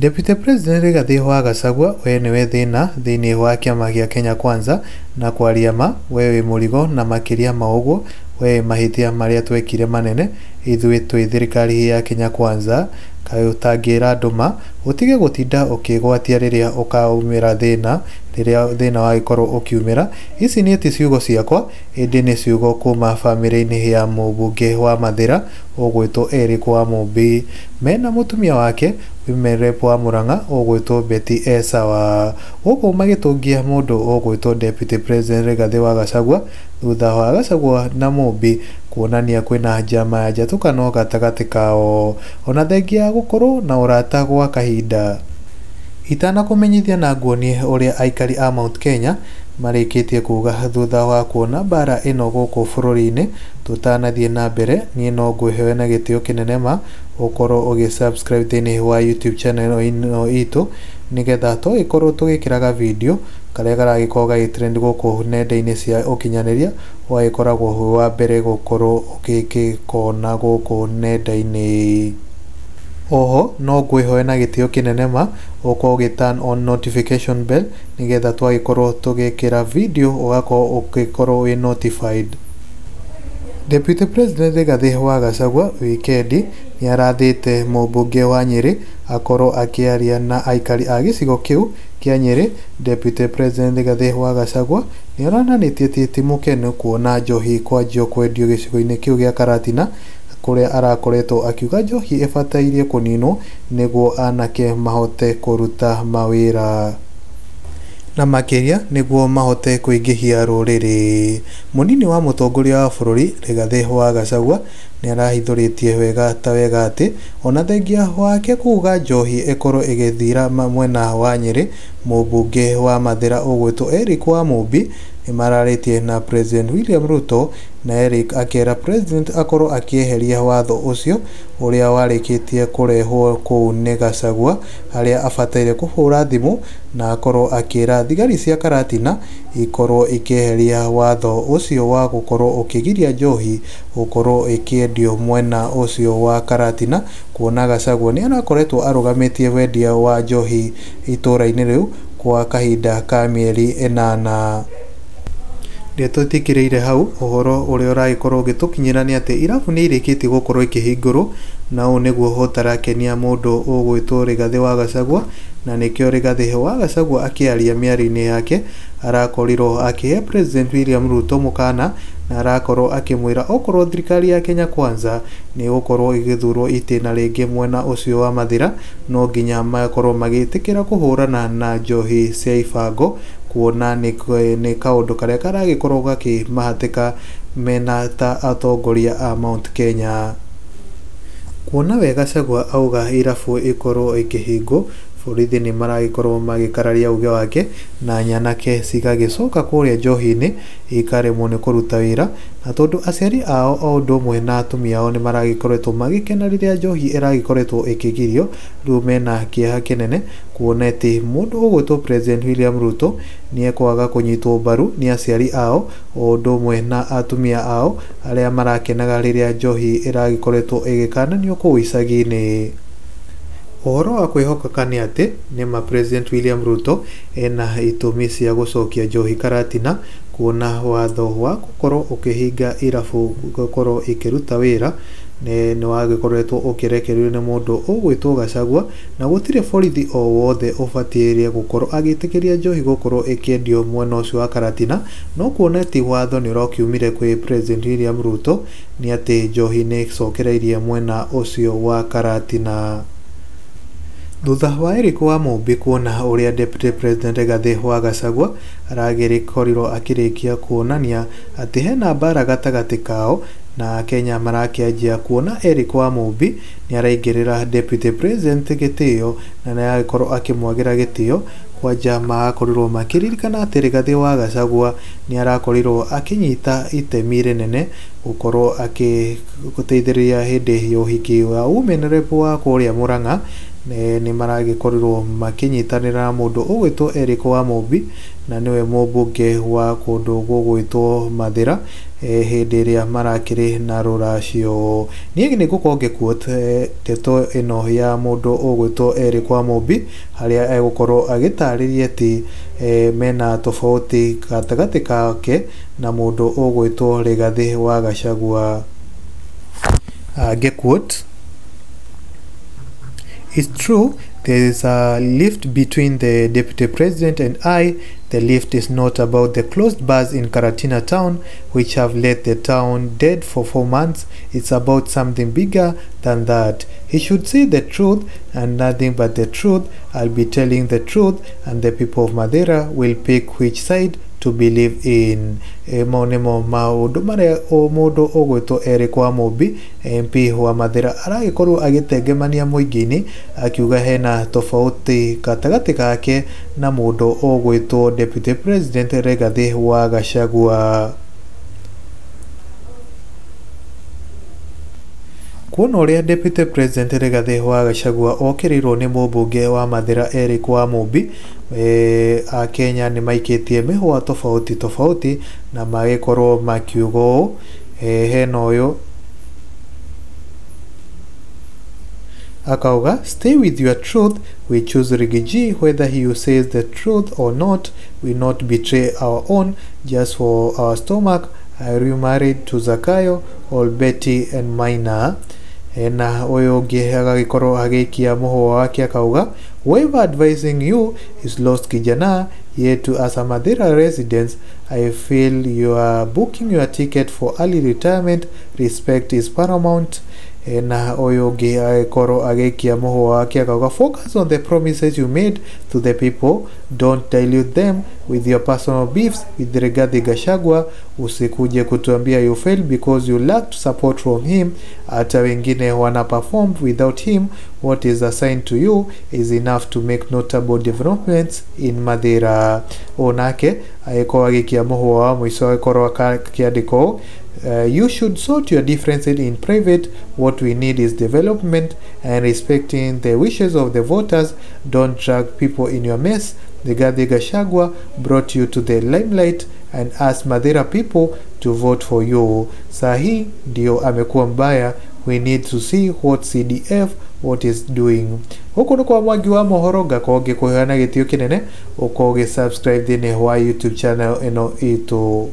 Deputy President Rigathi wa Gachagua we nĩwe thĩna thĩinĩ wa kĩama gĩa Kenya Kwanza na kwaria ma we wĩ mũrigo na makĩria ma ũguo we wĩ mahĩtia marĩa twekire manene ithuĩ twĩ thirikari ya Kenya Kwanza. Kaĩ ũtangĩra andũ ma ũtige gũtinda ũkĩgwatia rĩrĩa ũkaumĩra thĩna rĩrĩa thĩna wagĩkorwo ũkiumĩra. Ici nĩ ti ciugo ciakwa ĩndĩ nĩ ciugo kuma bamĩrĩ-inĩ ya mũmbunge wa Mathĩra ũgwĩtwo Eric Wamumbi mena mũtumia wake Women Rep wa Murang'a ũgwĩtwo Betty Esawa gũkũ magĩtũngia mũndũ ũgwĩtwo Deputy President Rigathi wa Gachagua thutha wa Gachagua na Mumbi kuonania kwĩna njama ya njatũkano gatagatĩ kao ona thengia ya gũkorwo na ũrata gwa kahinda. Itanakũmenyithia na nguonie ũrĩa aikari a Mount Kenya marĩkĩtie kuga thutha wa kuona mbara ĩno gũkũ bũrũri-inĩ. Tũtanathiĩ na mbere niĩ no ngwĩhoe na gĩtĩo kĩnene ma ũkorwo ũgĩ subscribe thĩinĩ wa YouTube channel ĩno itũ nĩgetha tũgĩkorwo tũgĩkĩraga video karĩa karagĩkorwo gagĩ trend gũkũ nenda-inĩ cia ũkinyanĩria ũgagĩkoragwo wĩ wa mbere gũkorwo ũgĩkona gũkũ nenda-inĩ. Oho no ngwĩhoe na gĩtĩo kĩnene ma ũkorwo ũgĩ turn on notification bell nĩgetha twagĩkorwo tũgĩkĩra video ũgakorwo ũgĩkorwo wĩ notified. Deputy President Rigathi wa Gachagua wikendi nĩarathĩte mũmbunge wa Nyĩrĩ akorwo akĩaria na aikari a gĩcigo kĩu kĩa Nyĩrĩ. Deputy President Rigathi wa Gachagua nĩorananĩtie atĩ ti mũkenu kuona njohi kwanjio kwendio gĩcigo-inĩ kĩu gĩa Karatina kũrĩa arakoretwo akiuga njohi ĩbataire kũninwo nĩguo anake mahote kũruta mawĩra na makĩria nĩguo mahote kũingĩhia rũrĩrĩ. Mũnini wa mũtongoria wa bũrũri Rigathi wa Gachagua nĩarahithũrĩtie wega ta wega atĩ ona thengia wake kuga njohi ĩkorwo ĩgĩthira mwena wa Nyĩrĩ, mũmbunge wa Mathĩra ũgwĩtwo Eric Wamumbi nĩmararĩtie na President William Ruto na Eric akera President akorwo akĩeheria watho ũcio ũrĩa warĩkĩtie kũrehwo kũu nĩ Gachagua harĩa abataire kũhũra thimũ na akorwo akĩra thigari cia Karatina ikorwo ikĩeheria watho ũcio wa gũkorwo ũkĩgiria njohi gũkorwo ĩkĩendio mwena ũcio wa Karatina kuona Gachagua nĩarakoretwo arũgamĩtie wendia wa njohi itũra-inĩ rĩu kwa kahinda ka mĩeri 8. Ndeto itikireire hau ũhoro ũrĩa ũragĩkorwo ũgĩtũkinyĩra nĩ atĩ irabu nĩ irĩkĩtie gũkorwo ikĩhingũrwo na ũũ nĩguo ũtarakenia mũndũ ũgwĩtwo Rigathi wa Gachagua na nĩkĩo Rigathi wa Gachagua akĩaria mĩario-inĩ yake arakorirwo akĩhe President William Ruto mũkana na arakorwo akĩmwĩra okorwo thirikari ya Kenya Kwanza nĩ ĩgũkorwo ĩgĩthurwo itĩna rĩngĩ mwena ũcio wa Mathĩra no nginya makorwo magĩtĩkĩra kũhũrana na njohi cia ibango kuona nĩ kaũndũ karĩa karagĩkorwo gakĩmahatĩka mena ta atongoria a Mount Kenya. Kuona we Gachagua auga irabu ikorwo ikĩhingwo borithi nĩ maragĩkorwo magĩkararia uge wake na nyanake cigagĩcoka kũrĩa njohi-inĩ ikaremwo nĩ kũruta wĩra na tondũ aciari ao o ũndũ ũmwe na atumia ao nĩ maragĩkoretwo magĩkena rĩrĩa njohi ĩragĩkoretwo ĩkĩgirio rĩu mena kĩeha kĩnene kuona atĩ mũndũ ũgwĩtwo President William Ruto nĩ ekwaga kũnyitwo mbaru nĩ aciari ao o ũndũ ũmwe na atumia ao arĩa marakenaga rĩrĩa njohi ĩragĩkoretwo ĩgĩkananio kũu icagi-inĩ. Ũhoro wa kwĩhokeka nĩ atĩ nĩma President William Ruto ena itũmi cia gũcokia njohi Karatina kuona watho wa gũkorwo ũkĩhinga irabu gũkorwo ikĩruta wĩra nĩ wagĩkoretwo ũkĩrekererio nĩ mũndũ ũgwĩtwo Gachagua na gũtirĩ borithi o wothe ũbatiĩ gũkorwo agĩtĩkĩria njohi gũkorwo ĩkĩendio mwena ũcio wa Karatina no kuona atĩ watho nĩ ũrakiumire kwĩ President William Ruto nĩ atĩ njohi nĩ ĩcokereirie mwena ũcio wa Karatina. Thutha wa Eric Wamumbi kuona ũrĩa Deputy President Rigathi wa Gachagua aragĩkorirwo akĩrĩkia kuonania atĩ hena mbara gatagatĩ kao na Akenya marakĩanjia kuona Eric Wamumbi nĩaraingĩrĩra Deputy President gĩtĩo na nĩaragĩkorwo akĩmwagĩra gĩtĩo kwanja magakorirwo makĩririkana atĩ Rigathi wa Gachagua nĩarakorirwo akĩnyita itemi rĩnene gũkorwo akĩteithĩrĩria hĩndĩ ya ũhiki wa Women Rep wa kũrĩa Murang'a Nĩ maragĩkorirwo makĩnyitanĩra na mũndũ ũgwĩtwo Eric Wamumbi na nĩwe mũmbunge wa kũndũ gũgwĩtwo Mathĩra hĩndĩ ĩrĩa marakĩrĩ na rũracio. Niĩ nĩ ngũkorwo ngĩ-quote ndeto ĩno ya mũndũ ũgwĩtwo Eric Wamumbi harĩa egũkorwo agĩtarĩria atĩ mena tofauti gatagatĩ kake na mũndũ ũgwĩtwo Rigathĩ wa Gachagua. Ngĩ-quote, "It's true there is a lift between the deputy president and I. The lift is not about the closed bars in Karatina town, which have let the town dead for 4 months. It's about something bigger than that. He should say the truth and nothing but the truth. I'll be telling the truth, and the people of Mathira will pick which side to believe in." Mau nĩmo maũndũ marĩa mũndũ ũgwĩtwo Eric Wamumbi, MP wa Mathĩra, aragĩkorwo agĩtengemania mũingĩ-inĩ akiuga hena tofauti gatagatĩ gake na mũndũ ũgwĩtwo Deputy President Rigathĩ wa Gachagua. Kuona ũrĩa Deputy President Rigathĩ wa Gachagua okĩrĩirwo nĩ mũmbunge wa Mathĩra Eric Wamumbi, Akenya nĩ maikĩtie mĩhũa tofauti tofauti na magĩkorwo makiuga ũũ. Hena ũyũ akauga, "Stay with your truth. We choose Riggy G whether he says the truth or not. We not betray our own just for our stomach. Are you married to Zakayo or Betty and Maina?" Na ũyũ ũngĩ agagĩkorwo agĩikia mũhũa wake akauga, "Whoever advising you is lost kijana. Yet as a Mathira residents, I feel you are booking your ticket for early retirement. Respect is paramount." Na ũyũ ũngĩ agĩkorwo agĩikia mũhũa wake akauga, "Focus on the promises you made to the people. Don't dilute them with your personal beefs with Rigathi Gachagua. Usikuje kutuambia you failed because you lacked support from him. Hata wengine wana perform without him. What is assigned to you is enough to make notable developments in Mathira." Onake agĩkorwo agĩikia mũhũa wa mũico agĩkorwo akĩandĩka ũũ, "You should sort your differences in private. What we need is development and respecting the wishes of the voters. Don't drag people in your mess. Rigathi Gachagua brought you to the limelight and asked Mathira people to vote for you. Sahi ndio amekuwa mbaya. We need to see what CDF what is doing." Gũkũ nĩ kwa Mwangi wa mohoro, ngakorwo ngĩkũheana gĩtĩo kĩnene ũkorwo ũgĩ subscribe thĩinĩ wa YouTube channel ĩno itũ.